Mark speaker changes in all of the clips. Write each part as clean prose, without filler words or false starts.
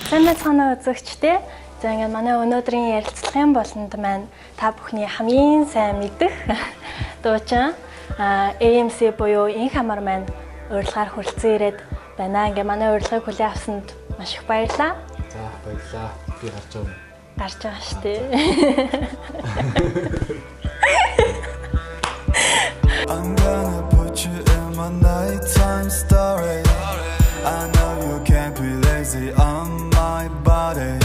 Speaker 1: Сайн байцгаана уу үзэгчдээ. За ингээд манай өнөөдрийн ярилцлагын болонд маань та бүхний хамгийн сайн мэдэх дуучин AMC буюу Энх Амар маань урилгаар хүрэлцэн ирээд байна. Ингээд манай урилгыг хүлээн авсанд маш их баярлалаа.
Speaker 2: За баярлалаа. Би гарч байгаа юм.
Speaker 1: Гарч байгаа шүү дээ.
Speaker 3: I'm gonna put you in my nighttime story. I know you can't be lazy on my body.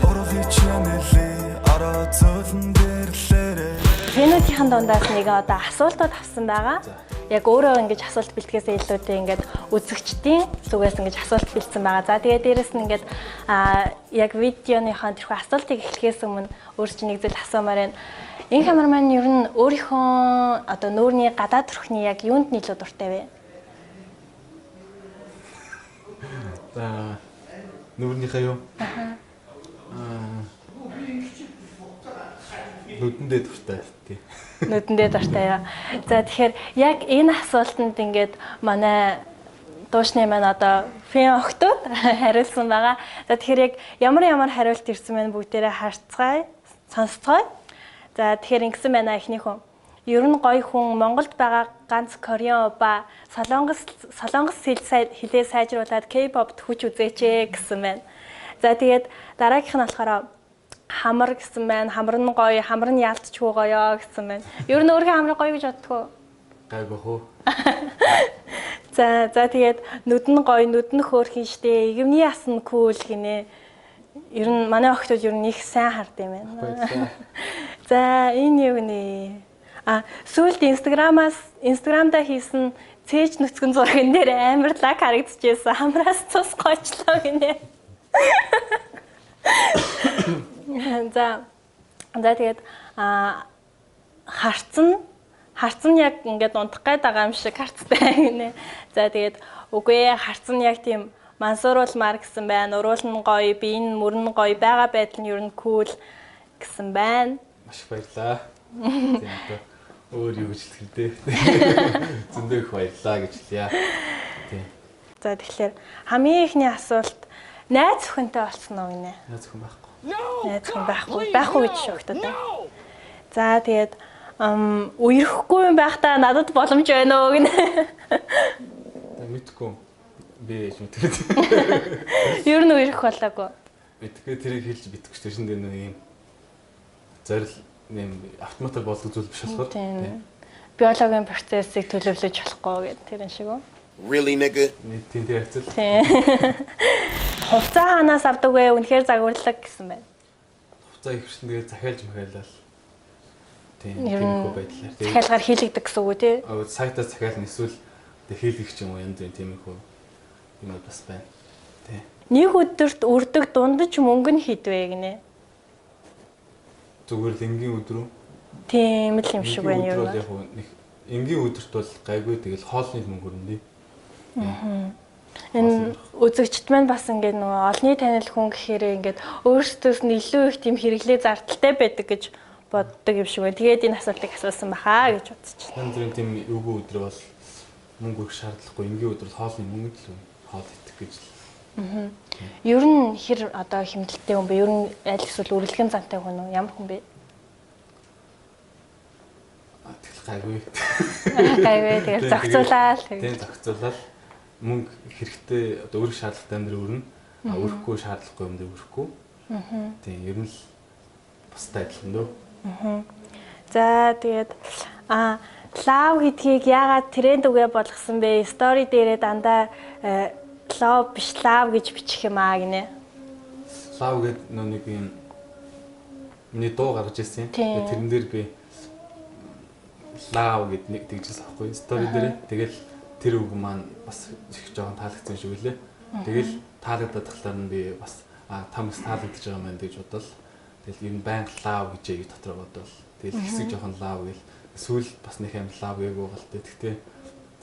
Speaker 3: Уралын чинэлээ ороо зөөлөн дэрлээрээ.
Speaker 1: Фэнүүдийн дундаас нэг одоо асуултууд авсан байгаа. Яг өөрөө ингэж асуулт бэлтгэхээс илүүтэй ингээд үзэгчдийн зүгээс ингэж асуулт бэлдсэн байгаа. За тэгээд дээрэс нь ингээд яг видеоныхоо тэрхүү асуултыг эхлэхээс өмнө өөр чинь нэг зүйл асуумаар байна. Энх Амар маань ер нь өөрийнхөө одоо нүүрний гадаад төрхний яг юунд нь илүү дуртай вэ?
Speaker 2: За нүүрнийхээ юу? Нүдэндээ дуртай тий.
Speaker 1: Нүдэндээ дуртай яа. За тэгэхээр яг энэ асуултанд ингээд манай дуушны маань одоо фэн охтууд хариулсан байгаа. За тэгэхээр яг ямар ямар хариулт ирсэн мэн бүгдээрээ харцгаая, сонсцгоё. За тэгэхээр ингэсэн байна эхнийх хүн. Ер нь гоё хүн Монголд байгаа ганц Кореан ба Солонгос хэлээ сайжруулад K-pop-д хүч үзээч ээ гэсэн байна. За тэгээд дараагийнх нь болохоор хамар гэсэн байна. Хамар нь гоё, хамар нь яалтчгүй гоё гэсэн байна. Ер нь өөрийнхөө хамрыг гоё гэж боддгоо.
Speaker 2: Гайгүй хөө.
Speaker 1: За тэгээд нүд нь гоё, нүд нь хөөрхөн штэ. Игэмний ас нь кул гинэ. Ер нь манай охтууд ер нь их сайн хард юм байна.
Speaker 2: Баярлалаа.
Speaker 1: За энэ юу нэ? Сүүлд Instagram-да хийсэн цээж нүцгэн зурган дээр амар лаг харагдчихсэн. Хамраас цус гочлоо гинэ. За тэгээд харц нь яг ингээд унтах гээд байгаа юм шиг харцтай гинэ. За тэгээд үгүй ээ харц нь яг тийм мансууруулмаар гэсэн байна. Уруул нь гоё, бие нь мөр нь гоё, байгаа байдал нь ер нь кул гэсэн байна.
Speaker 2: Маш их баярлалаа. Тийм одоо өөр юу гэж хэлэх вэ? Зөндөө их баярлалаа гэж хэлье. Тийм.
Speaker 1: За тэгэхээр хамгийн ихний асуулт найз охинтой болсон уу гинэ?
Speaker 2: Найз охин байхгүй.
Speaker 1: Найз охин байхгүй гэж шогтод. За тэгээд үерхгүй юм байх та надад боломж байна уу гинэ?
Speaker 2: Мэдгүй. Би яаж мэдэх вэ?
Speaker 1: Ер нь үерх болоогүй.
Speaker 2: Мэдгүй тэрийг хэлж битгэж тэрсэн дээр нэг юм зорил нэм автоматар болдог зүйл биш болохоор
Speaker 1: тийм. Биологийн процессыг төлөвлөж болохгүй гэдэг тэр юм шиг үү?
Speaker 4: Really nigga?
Speaker 2: Тийм тэр хэвцэл.
Speaker 1: Тийм. Хувцас ханаас авдаг вэ? Үнэхээр загварлаг гэсэн байна.
Speaker 2: Хувцас ихвчлэн тэгээд захиалж махиалал. Тийм тиймэрхүү байдлаар.
Speaker 1: Захиалгаар хийлэгдэг гэсэн үг үү тий?
Speaker 2: Сайтаас захиална эсвэл хийлгэх ч юм уу янз бүрийн тиймэрхүү юм бас байна. Тийм.
Speaker 1: Нэг өдөрт үрдэг дундаж мөнгө нь хэд вэ гинэ?
Speaker 2: Зүгээр л энгийн өдөр үү?
Speaker 1: Тийм л юм шиг байна юу?
Speaker 2: Яг нэг энгийн өдөрт бол гайгүй тэгэл хоолны мөнгө өрнөе.
Speaker 1: Энэ үзэгчд маань бас ингээд нөгөө олонний танил хүн гэхээр ингээд өөрсдөөс нь илүү их тийм хэрэглээ зардалтай байдаг гэж боддог юм шиг байна. Тэгээд энэ асуултыг асуусан баха гэж бодчих.
Speaker 2: Янз бүрийн тийм эвгүй өдөр бол мөнгө өрөх шаардлагагүй. Энгийн өдөр бол хоолны мөнгө л хоол идэх гэж л.
Speaker 1: Ер нь хэр одоо хэмнэлттэй хүн бэ? Ер нь аль эсвэл үрэлгэн зантай хүн үү? Ямар хүн бэ?
Speaker 2: Тэгэл гайгүй.
Speaker 1: Гайгүй. Тэгэл зохицуулаад.
Speaker 2: Тийм зохицуулаад мөнгө хэрэгтэй одоо өрөх шаардлагатай юм дээр өрнө. Өрөхгүй шаардлагагүй юм дээр өрөхгүй. Тийм ер нь л бустай адилхан дөө.
Speaker 1: За тэгээд лав гэдгийг яагаад тренд үгээ болгосон бэ? Стори дээрээ дандаа лав биш лав гэж бичих юм аа гинэ.
Speaker 2: Лав гэдэг нэг юм миний дуу гаргаж ирсэн. Тэгээд тэрэн дээр би лав гэд нэг тэгжсэн аахгүй стори дээрээ. Тэгэл тэр үг маань бас их жоохон таалагдсан шиг үлээ. Тэгэл таалагдаад тахлаар нь би бас там бас таалагдж байгаа юм байна гэж бодвол тэгэл ер нь байнга лав гэж яг дотор бодвол тэгэл хэсэг жоохон лав гэл сүүл бас нэг юм лав гээгүй байгаа л дээ. Гэхдээ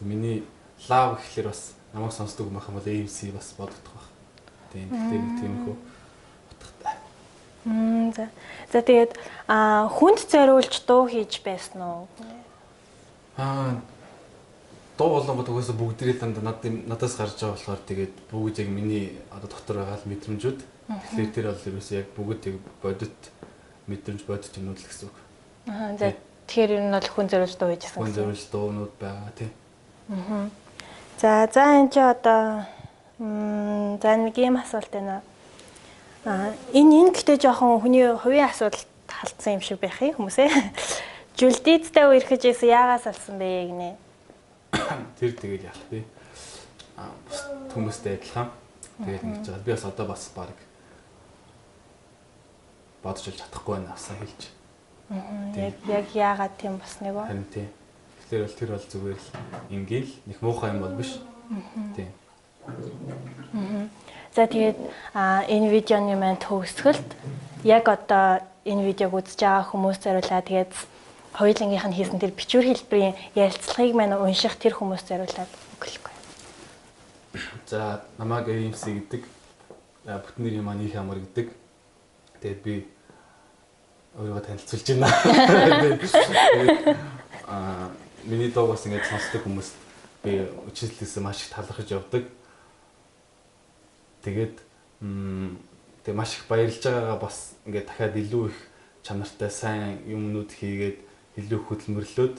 Speaker 2: миний лав гэхлээр бас намайг сонсдог юм байх юм бол AMC бас бодогдох байх. Тийм гэхдээ нэг тиймэрхүү утгатай.
Speaker 1: За. За тэгээд хүнд зориулж дуу хийж байсан уу?
Speaker 2: Дуу болонгод угаасаа бүгдээрээ дандаа надаас гарч байгаа болохоор тэгээд бүгд яг миний одоо дотор байгаа л мэдрэмжүүд. Тэгэхээр тэр бол ерөөсөө яг бүгд яг бодит мэдрэмж, бодит юмнууд л гэсэн үг.
Speaker 1: Аа, за, тэгэхээр ер нь бол хүн зориулж дуу хийжсэн
Speaker 2: Хүн зориулж дуунууд байгаа, тий.
Speaker 1: За за, энэ чи одоо за, нэг ийм асуулт байна. Аа, энэ гэхдээ жоохон хүний хувийн асуудал халдсан юм шиг байх юм хүмүүсээ. Жүлдийдтэй үерхэж байсан, яагаас алсан бэ гинэ?
Speaker 2: Тэр тэгэл яах вэ? Аа, бус хүмүүстэй адилхан. Тэгэл ингэж байгаа. Би бас одоо бас баг бодож л чадахгүй байна асаа хэлж.
Speaker 1: Яг яагаад тийм болсныг вэ?
Speaker 2: Харин тий. Тэгэхээр бол тэр бол зүгээр л ингээл нэг муухай юм бол биш. Тий.
Speaker 1: За, тэгээд энэ видеоны маань төгсгөлд яг одоо энэ видеог үзэж байгаа хүмүүс зориулаад, тэгээд хоёулангийнх нь хийсэн тэр бичвэр хэлбэрийн ярилцлагыг маань унших тэр хүмүүс зориулаад өглөхгүй.
Speaker 2: За, намайг AMC гэдэг, бүтэн нэрийн маань их амар гэдэг. Тэгээд би өөрийгөө танилцуулж байна. Тэгээд миний дууг бас ингэж сонсдог хүмүүст би үчийлэлээс маш их талархаж явдаг. Тэгээд тэг маш их баярлж байгаагаа бас ингээд дахиад илүү их чанартай сайн юмнууд хийгээд, илүү их хөдөлмөрлөөд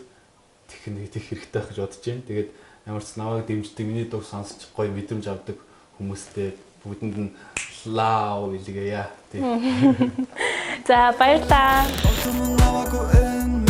Speaker 2: тех хэрэгтэй байх гэж бодож байна. Тэгээд ямар ч намайг дэмждэг, миний дууг сонсч гоё мэдрэмж авдаг хүмүүстэй бүгдэнд нь love илгээе. Тий.
Speaker 1: За, баярлалаа.
Speaker 3: Намайг